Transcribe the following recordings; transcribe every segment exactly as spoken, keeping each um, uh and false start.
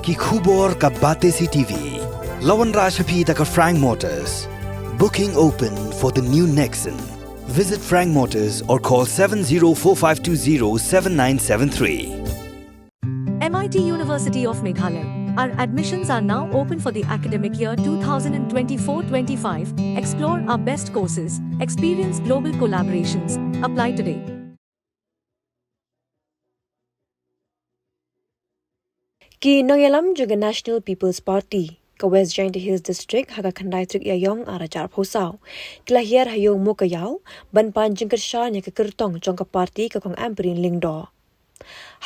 Ki khubor ka Batesi T V. La wanrah sha phi da ka Frank Motors. Booking open for the new Nexon. Visit Frank Motors or call seven zero four five two zero seven nine seven three. M I T University of Meghalaya. Our admissions are now open for the academic year two thousand twenty-four twenty-five. Explore our best courses, experience global collaborations. Apply today. Ki nongïalam jong ka National People's Party ka West Jaintia Hills District ha ka khyndai tarik Ïaiong ar hajar arphew saw ki la hiar ha Ïew Mowkaiaw ban pan jingkyrshan ïa ka kyrtong jong ka party ka Kong Ampareen Lyngdoh.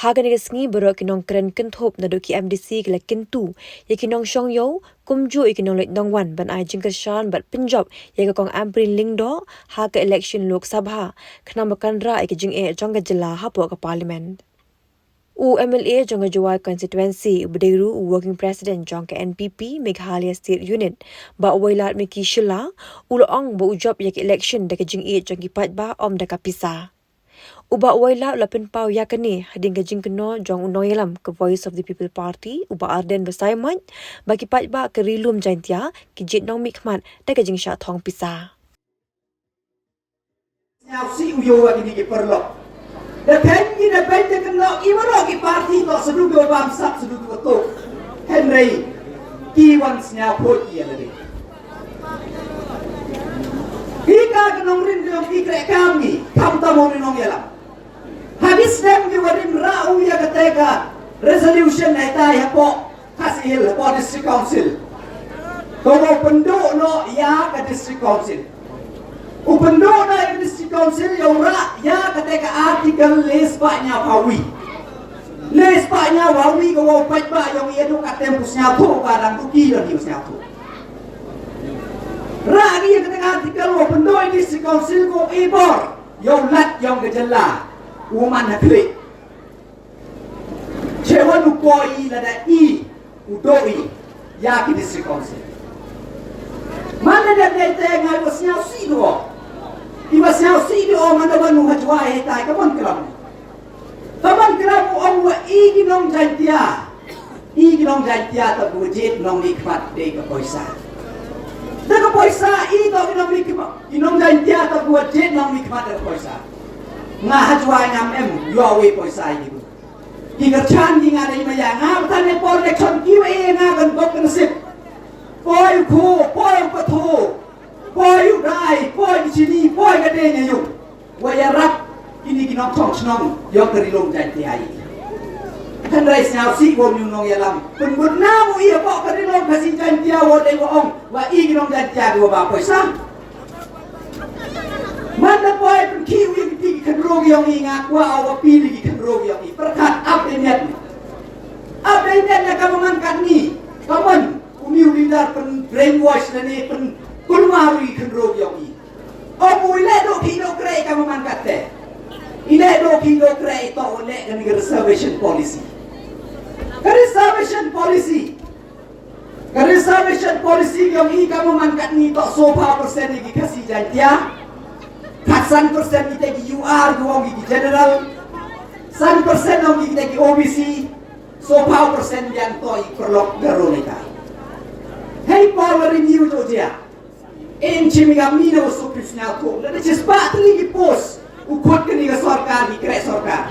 Ha kane ka sngi baroh ki nongkren kynthup naduh ki M D C ki la kyntu ïa ki nongshong ïew kumjuh ïa ki nongleit nongwan ban ai jingkyrshan bad pynjop ïa ka Kong Ampareen Lyngdoh ha ka election Lok Sabha khnang ba kan rah ïa ka jingeh jong ka jylla hapoh ka Parliament. U M L A jong ka Jowai Constituency uba dei ruh u Working President jong ka N P P Meghalaya State Unit, Bah Wailadmiki Shylla, u la ong ba u jop ïa ka election da ka jingïeit jong ki paidbah, ym da ka pisa. U Bah Wailad u la pynpaw ïa kane hadien ka jingkynnoh jong u nongïalam ka Voice of the People Party, u Bah Ardent Basaiawmoit, ba ki paidbah ka Ri Lum Jaintia ki jied nongmihkhmat da ka jingshah thong pisa. Sngewsih u ïoh ïa kine ki paralok. Da khein ki da beiñ da kynnoh ki baroh ki party, to sa duh ki bamsap, sa duh ki batuk. Hynrei ki wan sngewkhuid ïa lade. Ki ka ka nongrim ka jong ki, kreh kam ki, khamtam u nongïalam. Ha ki snem ki wa rim rah u ïa kata ka resolution, haitai hapoh Khasi Hills, hapoh District Council. Ka wa pynduh noh ïa ka District Council. U pynduh noh ïa ka District Council ïa u rah ïa kata ka article le spah hynñiewphew wi. Le spah hynñiewphew wi ka wa u paidbah ïong i haduh katta u sngewthuh, ba dang duh ki don hi u sngewthuh. Rah ïa kata ka article wa pynduh ïa ka District Council, ko i bor ïa u Lat ïong ka jylla, u man ha khlieh. Che wan u poi lada i u duh i ïa ki District Council. Man la dep dei te nga i wa sngewsih duh o. I wa sngewsih duh o man la wan u ha Jowai haitai, ka mon klam. Ka mon klam u ong wa i ki nong Jaintia, i ki nong Jaintia, to ka wa jied nongmihkhmat dei ka poisa. Da ka poisa i to ki nongmihkhmat, i nong Jaintia, to ka wa jied nongmihkhmat da ka poisa. Nga ha Jowai ngam em ïoh wei poisa i ki. Ki kyrchan ki nga dei ma ïa nga, ba tang ne por election ki wa e nga kan bok kan sip. Poi u kho, poi u patho, poi u dai, poi ki chini, poi ka dei ne yung. Wa ïarap kini ki nongchong chnong ïong ka Ri Lum Jaintia. Hynrei sngewsih wa u nongïalam pynbud nam u ïa pok ka Ri Lum Khasi Jaintia wa dei wa ong wa i ki nong Jaintia ki wa ba poisa. Man da poi pynkhih u ïa ki khynroo ïong i, nga kwah wa phi ki khynroo ïong i. Pyrkhat ap dei miet. Ap dei miet na ka man katni. Ka man u new leader pyn brainwash lane pynkulmar u ïa ki khynroo ïong i. Ong u i leh duh khih duh kreh ka man katte. I leh duh khih duh kreh i to u leh kani ka reservation policy. Ka reservation policy. Ka reservation policy ïong i ka man katni to sawphew percent ïa ki Khasi Jaintia. Khatsan percent ïa ki U R, ïa ki general. San percent ïa ki O B C. Sawphew percent biang to i paralok Garo ne ka. Hei por la renew to jia. Em chim i ka mi na u supreme sngewthuh. Lada chispah tylli ki post u khot kani ka sorkar, ki kreh sorkar.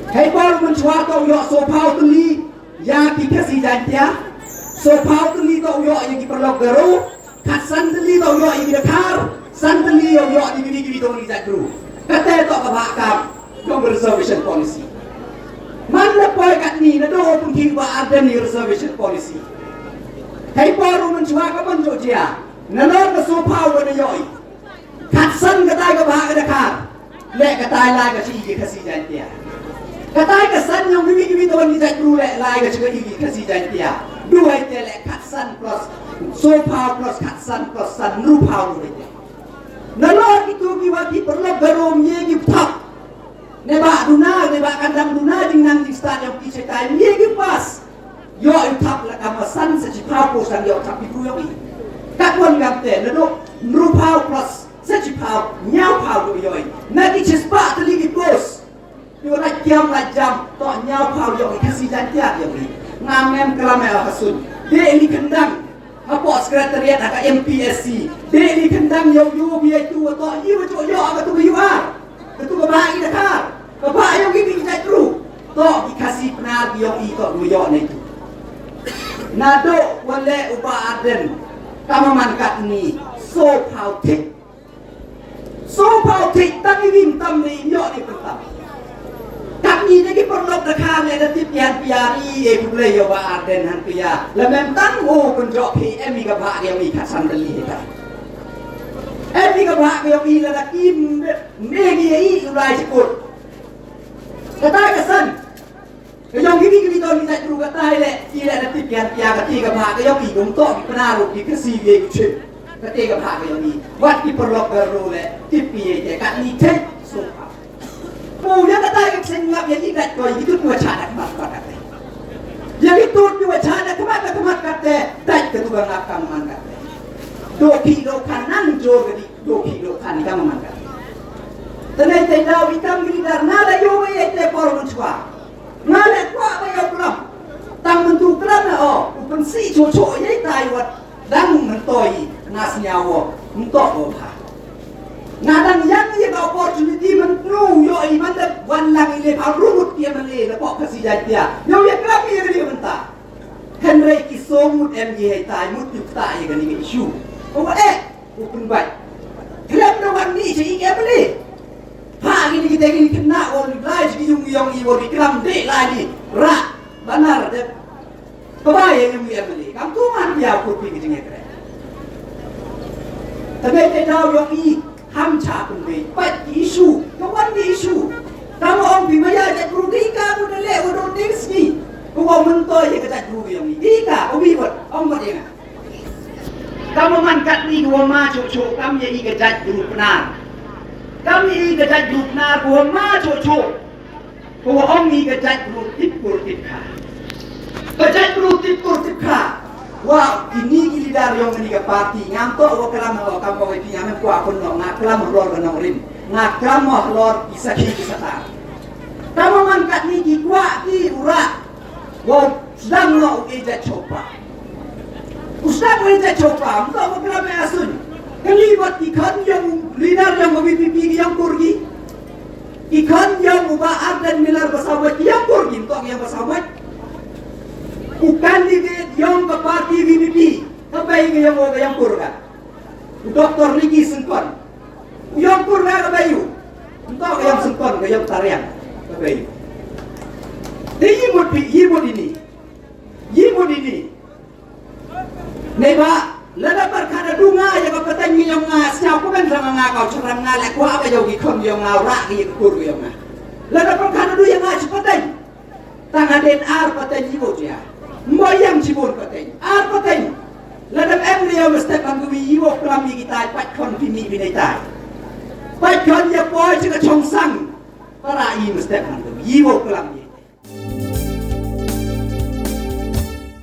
Hei por mynchwa to ïoh sawphew tylli ïa ki Khasi Jaintia. Sawphew tylli to ïoh ïa ki paralok Garo. Khatsan tylli to ïoh ïa ki Dkhar. San tylli ïoh ïa ki, ki, ki, ki dong ïa ki jait Bru. Kata to ka ba kam. Jong ka reservation policy. Man la poi katni naduh u pynkhih Bah Ardent ïa ka reservation policy. Hei por u mynchwa ka ban jooh jia. Nalor ka sawphew wa na ïoh i. Khatsan katai ka ba ka Dkhar. Leh katai lai ka shi ki Khasi Jaintia. Katai ka san ïong kiwi kiwi tawan ki jait Bru leh lai ka shi ki Khasi Jaintia. Duwai te leh khatsan plus sawphew plus khatsan plus san, hynriewphew duwai te. Nalor kitu ki wa ki paralok Garo ym ye ki thap. Ne ba duna, ne ba kan dang duna jingnang jingstad ïong ki chetai ym ye ki pass. Ïoh i thap la ka ma san sa chiphew post dang ïoh thap ki Bru ïong i. Kat wan ngam te naduh hynriewphew plus sa chiphew, hynñiewphew ïoh i. Na ki chispah tylli ki post. Ïoh na kiam na jam to hynñiewphew ïong i Khasi Jaintia ïong i. Ngam mem klam ïa ha sun. Dei li khyndang hapoh secretariat ha ka M P S C. Dei li khyndang ïoh ïoh biai tu wa toh ïoh ïoh ïoh ha ka tu ka U R. Ka tu ka ba i da kar. Ka ba ïoh ki bi jait ru. Toh ki Khasi Pnar ki ïoh i toh du ïoh nei tu. Naduh wa leh u Bah Ardent. Ka ma man katni. So phaw thik. So phaw thik tang i wim tam ni ïoh ni pyntam. Katni ne ki paralok da kha ne da tip ïan pia ri e ku Blei ïoh Bah Ardent han pia. La mem tang o pynjok phi em i ka ba ïoh i khatsan dali ta. Em i ka ba ïoh i la da kim ne ngi i u lai sikut. Kata ka san. Ka ïong ki bi ki bi ton ki jait ru ka tai le ki le na tip ïan pia ka ti ka ba ka ïong ki dum to ki pna ru ki ka si ye ki chim. Ka ti ka ba ka ïong ki wat ki paralok ka ru le tip ki ye te ka ni te so. Pu ya ka tai ka seng ngap ya ki jait ko ki tu ku cha da ka mat ka te. Ya ki tu ku cha da ka mat ka mat ka te dait ka tu ka ngap ka man ka te. Do ki do kan nan jor ka di do ki do kan ka man ka te. Tanai tai daw i kam ki dar na la yo ye te por mun chwa. Nga leh kwah ba ïa u klam. Tang mynta u klam eh, oh, u pynsih chuh chuh ïa i tai wat dang myntoi nga sñiaw, oh, mynta, oh, bha. Nga dang ïa ïa ka opportunity mynta ïoh i man da wan lang i le pha rubut ki M L A na pok ka si jait ïa. Ïoh ïa klam ïa ka ïa mynta. Hynrei ki song mut em ïa i tai mut ïa kata ïa ka ni ka issue. Oh, eh, u pynbait. Khlem da wan ni cha i M L A. Ha kini kita kini kena wan lai sigi yung yung i wan i kram de lai ni ra banar de. Kaba ya yung ya beli kam tu man dia put pi kini kre. Tabe te dau yung i ham cha pun be pat isu ka wan di isu. Kam ong pi maya je kru di ka bu de le wan di sigi. Ko wan mentoi ya ka jat kru yung i di ka ko bi wan ong wan ya. Kam man katni ko ma cho cho kam ya i ka jat kru pnar. Kam i ka jait rup nar ko ma cho cho. Ko ong i ka jait rup tip kur tip kha. Ka jait rup tip kur tip kha. Wa kini ki leader yong kani ka party ngam to wa klam wa kam wa pi ngam kwa pun no nga klam lor ka nong rim. Nga klam wa lor i sakhi i satar. Kam man katni ki kwa ki ura. Wow, sdang noh u ejat chopa. U sdang u ejat chopa, mto ko kra me asun. Kali bat ki khan yang leader yang V P P ki yang pur ki. Ki khan yang uba Ardent Miller ba sawat ki yang pur ki, mto yang ba sawat. U candidate yang ka party V P P, ka bai ki yang uba yang pur ka. U Doktor Ricky Sengkon. U yong kur na ka bayu. Nto ka yong Sengkon ka yong Tariang ka bayu. Te yimut pi yimut ini. Yimut ini. Nei ba lada par kada dunga ya ka pateng ni yong nga sia ku ben sama nga kau churang nga le kwa ba yong ikon yong nga rak ya ka kur yong nga. Lada par kada du ya nga chipateng. Tang hadien ar pateng iwo jia. Mboyang chibun pateng. Ar pateng. Ladam em ria mestep man kami iwo klam i kitai pat kon pini binai tai. Pat kon ya poi chika chong sang. Para i mestep man kami iwo klam